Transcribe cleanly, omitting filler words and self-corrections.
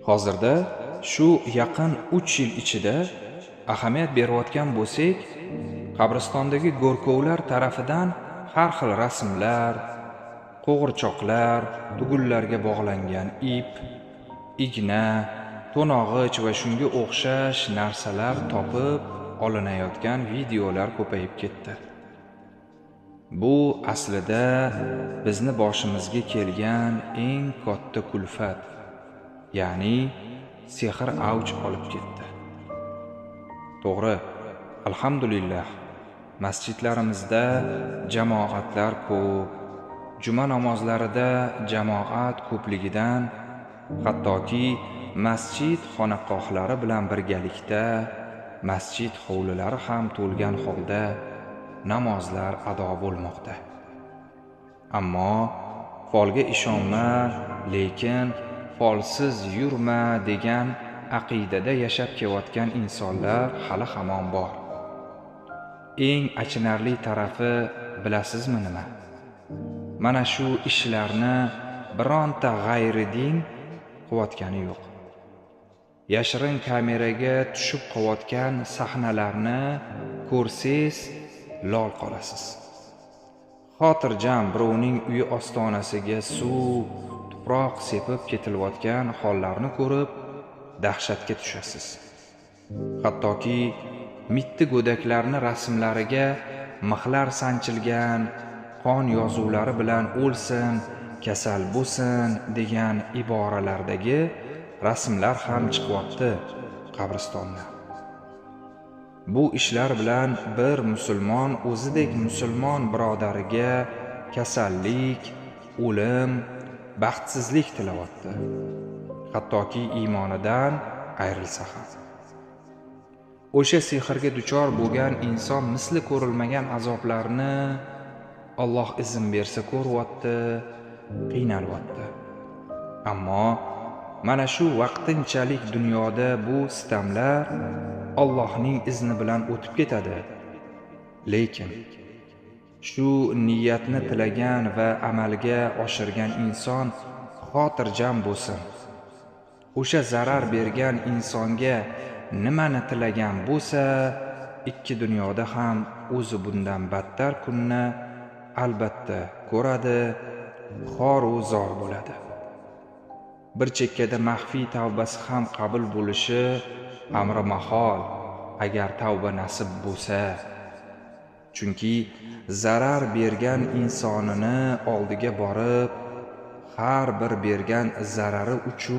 Hozirda shu yaqin 3 yil ichida ahamiyat berayotgan bo'lsak, qabristondagi go'rkovlar tarafidan har xil rasmlar, qo'g'irchoqlar, tugunlarga bog'langan ip, igna, to'nog'ich va shunga o'xshash narsalar topib olinayotgan videolar ko'payib ketdi. Bu aslida bizni boshimizga kelgan eng katta kulfat, ya'ni sehr avj olib ketdi. To'g'ri, alhamdulillah, masjidlarimizda jamoatlar ko'p, juma namozlarida jamoat ko'pligidan hattoki masjid xonaqohlari bilan birgalikda masjid hovlilari ham to'lgan holda namozlar ado bo'lmoqda. Ammo folga ishonma, lekin folsiz yurma degan aqidada yashab kelayotgan insonlar hali hamon bor. Eng achinarli tarafi bilasizmi nima? Mana shu ishlarni bironta g'ayri din qilayotgani yo'q. Yashirin kameraga tushib qolayotgan sahnalarni ko'rsangiz lol qolasiz. Xotirjam birovning uyi ostonasiga suv, tuproq sepib ketilayotgan hollarni ko'rib dahshatga tushasiz. Hattoki mitti go'daklarni rasmlariga mixlar sanchilgan, qon yozuvlari bilan o'lsin, kasal bo'lsin degan iboralardagi rasmlar ham chiqyapti qabristonda. Bu ishlar bilan bir musulmon o'zidek musulmon birodariga kasallik, o'lim, baxtsizlik tilayapti. Hattoki iymonidan ayrilsa ham. O'sha sehrga duchor bo'lgan inson misli ko'rilmagan azoblarni Alloh izn bersa ko'ryapti, qiynalyapti. Ammo mana shu vaqtinchalik dunyoda bu sitamlar Allohning izni bilan o'tib ketadi. Lekin shu niyatni tilagan va amalga oshirgan inson xotirjam bo'lsin. O'sha zarar bergan insonga nimani tilagan bo'lsa, ikki dunyoda ham o'zi bundan battar kunni albatta ko'radi, xor-u zor bo'ladi. Bir chekkada maxfiy tavbasi ham qabul bo'lishi amri mahol, agar tavba nasib bo'lsa. Chunki zarar bergan insonini oldiga borib, har bir bergan zarari uchun